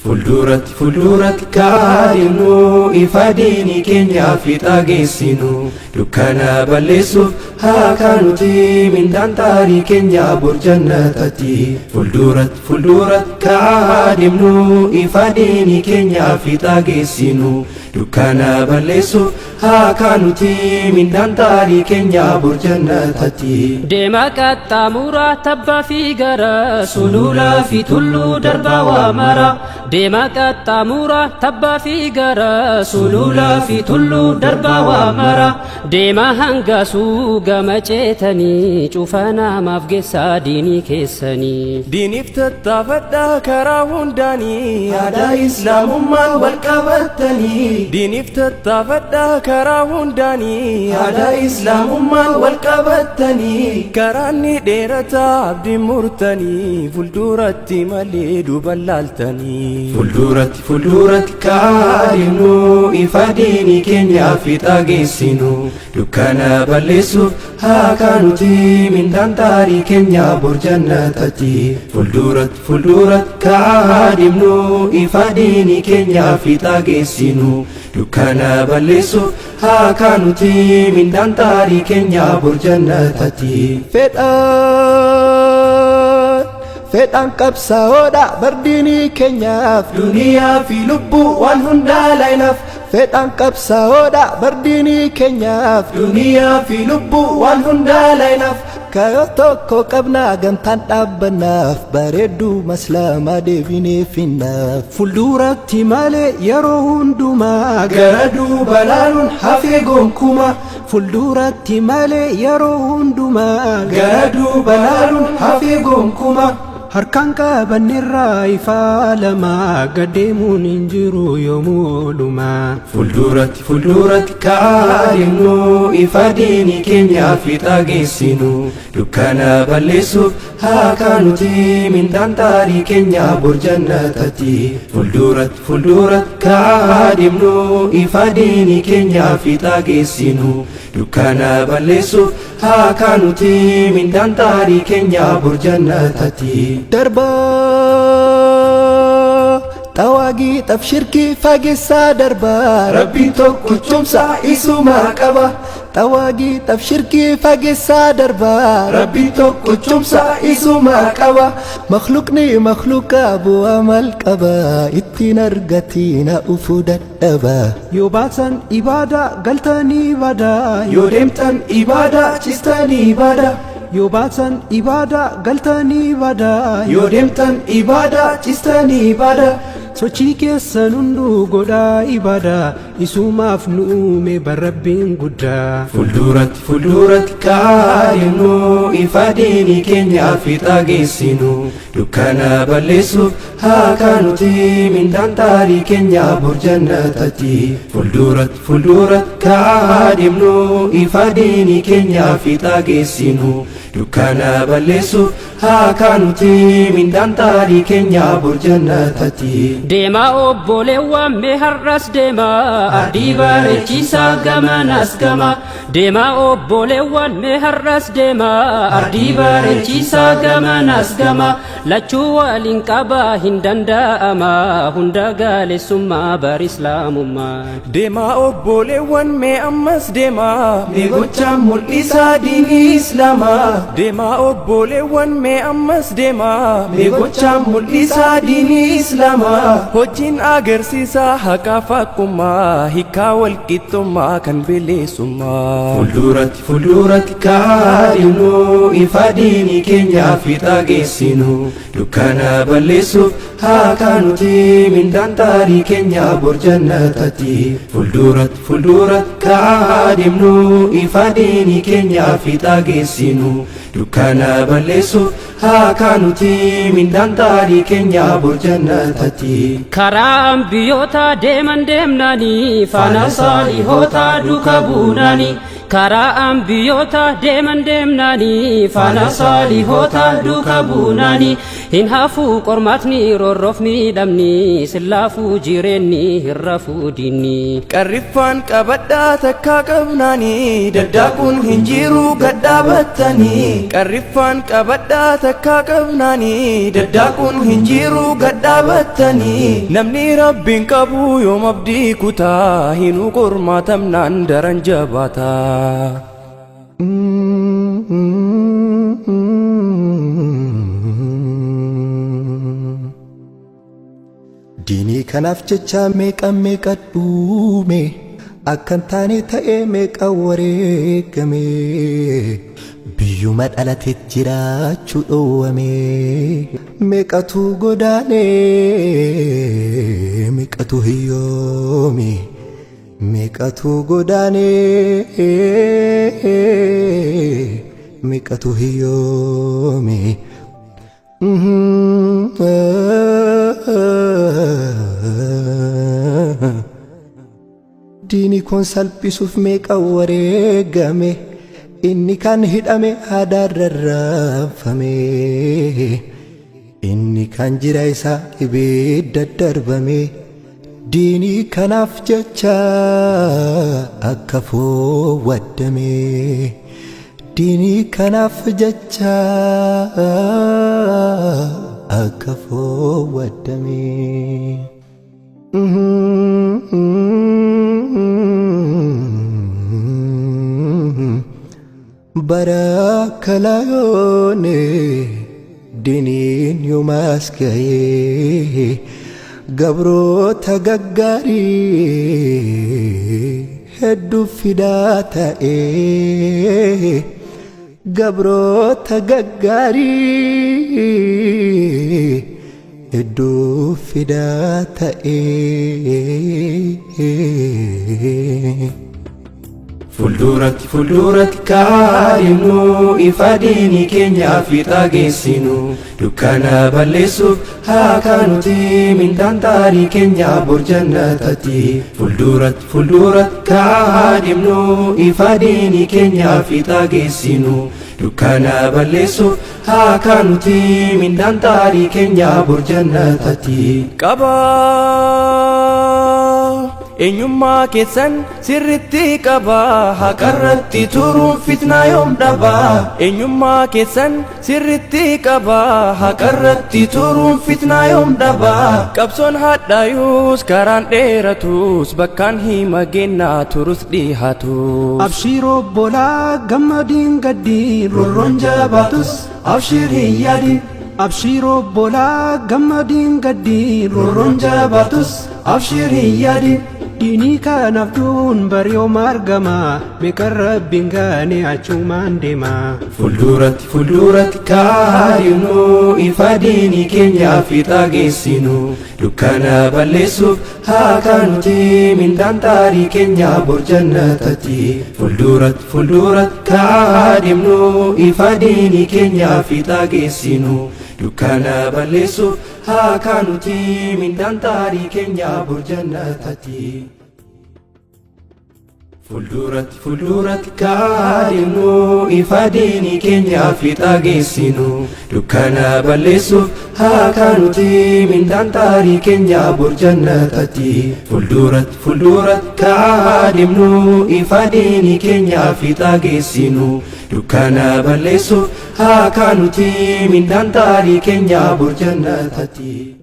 Fuulduratti fuulduratti ka'aa deemnu, ifa diinii keenyaa fiixaa geessinu. Dukkana balleessuuf haa kaanuti, mindaan xaarii keenyaa bor jannatatti. Fuulduratti fuulduratti ka'aa deemnu, ifa diinii keenyaa fiixaa geessinu. Dukkana balleessuuf haa kaanuti, mindaan xaarii keenyaa bor jannatatti. Deema qaxxaamuraa tabbaa fi gara sululaa fi tulluu darbaa waa mara. Deema qaxxaamuraa tabbaa fi gara sululaa fi tulluu darbaa waa mara. Deema hanga suugama ceetanii cufa namaaf geessaa diinii keessanii. Diiniif tattaafadhaa karaa hundaanii, aadaa islaamummaan wal qabattanii. Diiniif tattaafadhaa karaa hundaanii, aadaa islaamummaan wal qabattanii. Karaan ni dheerataa abdii murtanii, fuulduratti malee duuban laaltanii. Fuulduratti fuulduratti ka'aa deemnu, ifa diinii keenyaa fiixaa geessinu. Dukkana balleessuuf haa kaanuti, mindaan xaarii keenyaa bor jannatatti. Fuulduratti fuulduratti ka'aa deemnu, ifa diinii keenyaa fiixaa geessinu. Dukkana balleessuuf haa kaanuti, mindaan xaarii keenyaa bor jannatatti. Fedhaan fedhaan qabsaa'oodha bardiinii keenyaaf, duniyaa fi lubbuu waan hundaa laayinaaf. Fedhaan qabsaa'oodha bardiinii keenyaaf, duniyaa fi lubbuu waan hundaa laayinaaf. Kaayoo tokko qabnaa gamtaan dhaabbannaaf, bareedduu maslaamaa deebinee finnaaf. Fuulduratti malee yeroo hundumaa, gara duuba laaluun hafee gonkumaa. Fuulduratti malee yeroo hundumaa, gara duuba laaluun hafee gonkumaa. Harkaan qabanneerraa ifaa lama, gaddeemuun hin jiru yoomuu oolumaa. Fuulduratti fuulduratti ka'aa deemnu, ifa diinii keenyaa fiixaa geessinu. Dukkana balleessuuf haa kaanuti, mindaan xaarii keenyaa bor jannatatti. Fuulduratti fuulduratti ka'aa deemnu, ifa diinii keenyaa fiixaa geessinu. Dukkana balleessuuf haa kaanuti, mindaan xaarii keenyaa bor jannatatti. Darbaa xawaagii xaf shirkii fageessaa darbaa. Rabbiin tokkichumsa isumaa qaba. Xawaagii xaf shirkii fageessaa darbaa. Rabbiin tokkichumsa isumaa qaba. Makhluuqni makhluuqa bu'aa maal qaba? Ittiin argatina ufuu dadhaba. Yoo baatan ibaadaa galtanii badaa. Yoo deemtan ibaadaa cistanii badaa. Yoo baatan ibaadaa galtanii badaa. Yoo deemtan ibaadaa cistanii badaa. Sochii keessan hunduu godhaa ibaadaa, isumaaf nu uume barrabbiin guddaa. Fuulduratti fuulduratti ka'aa deemnu, ifa diinii keenyaa fiixaa geessinu. Dukkana balleessuuf haa kaanuti, mindaan xaarii keenyaa bor jannatatti. Fuulduratti fuulduratti ka'aa deemnu, ifa diinii keenyaa fiixaa geessinu. Dukkana balleessuuf haa kaanuti, mindaan xaarii keenyaa bor jannatatti. Deema obboleewwan mee har'as deema, ardii bareechisaa gamanas gama. Deema obboleewwan mee har'as deema, ardii bareechisaa gamanas gama. Lachuu waliin qabaa hin danda'ama, hunda gaalessummaa bar islaamummaa. Deemaa obboleewwan mee ammas deemaa. Mee gochaan mul'isaa diinii islaamaa. Deemaa obboleewwan mee ammas deemaa. Mee gochaan mul'isaa diinii islaamaa. Hojiin agarsiisaa haqaa fakkummaa, hiikaa walqixxummaa kan bilisummaa. Fuulduratti fuulduratti ka'aa deemnu, ifa diinii keenyaa fiixaa geessinu. Dukkana balleessuuf haa kaanuti, mindaan xaarii keenyaa bor jannatatti. Fuulduratti fuulduratti ka'aa deemnu, ifa diinii keenyaa fiixaa geessinu. Dukkana balleessuuf haa kaanuti, mindaan xaarii keenyaa bor jannatatti. Karaa ambiyyoota deeman deemnanii, faana saalihoota duuka buunanii. Karaa ambiyyoota deeman deemnanii, faana saalihoota duuka buunanii. Hin hafuu qormaatni roorroof miidhamni sillaafuu jireenyi hin rafuu diinni. Qarriffaan qabadhaa takkaa qabnaanii daddaaquun hin jiru gadhaabattanii. Qarriffaan qabadhaa takkaa qabnaanii daddaaquun hin jiru gadhaabattanii. Namni rabbiin qabu yoom abdii kutaa hinuu qormaatamnaan daran jabaataa. Diinii kanaaf jecha meeqa meeqa dhuume akkan taane ta'ee meeqa wareegame biyyuma dhalate jiraachuu dhoowwame meeqatu godaane meeqatu hiyyoome meeqatu godaane meeqatu hiyyoome. Diinii kun salphisuuf meeqa wareegame inni kan hidhame hadaarrarraanfame inni kan jira isaa ibidda darbame diinii kanaaf jecha akka foowwaddame diinii kanaaf jecha akka foowwaddame. Barakalayoone diiniin yoomaas ga'ee gabroota gaggaarii hedduu fidaa ta'ee gabroota gaggaarii hedduu fidaa ta'ee. Fuulduratti fuulduratti kaadhimnu ifa diinii keenyaaf fiixaa geessinu dukkana balleessuuf haa kaanuti mindaan xaarii keenya bor jannatatti. Fuulduratti fuulduratti kaadhimnu ifa diinii keenyaaf fiixaa geessinu dukkana balleessuuf haa kaanuti mindaan xaarii keenya bor jannatatti. Qabaa eenyummaa keessan sirritti qabaa haqarratti turuun fitnaa yoom dhabaa. Eenyummaa keessan sirritti qabaa haqarratti turuun fitnaa yoom dhabaa. Qabsoon hadhaayus karaan dheeratus bakkaan hima gennaa turus dhihaatus. Abshiir obbolaa gammadiin gaddiin Roorroon jabaatus abshiir hin yaadin. Abshiir obbolaa gammadiin gaddiin Roorroon jabaatus abshiir hin yaadin. Diinii kanaaf duun bariyooma argama meeqan rabbiin gaane achumaan deema. Fuulduratti fuulduratti kaadhimnu ifa diinii keenyaaf fiixaa geessinu dukkana balleessuuf haa kaanuti mindaan xaarii keenya bor jannatatti. Fuulduratti fuulduratti kaadhimnu ifa diinii keenyaaf fiixaa geessinu dukkana balleessuuf haa kaanuti mindaan xaarii keenya bor jannatatti. Fuulduratti fuulduratti kaadhimnu ifa diinii keenyaaf fiixaa geessinu dukkana balleessuuf haa kaanuti mindaan xaarii keenya bor jannatatti. Fuulduratti fuulduratti kaadhimnu ifa diinii keenyaaf fiixaa geessinu dukkana balleessuuf haa kaanuti mindaan xaarii keenya bor jannatatti.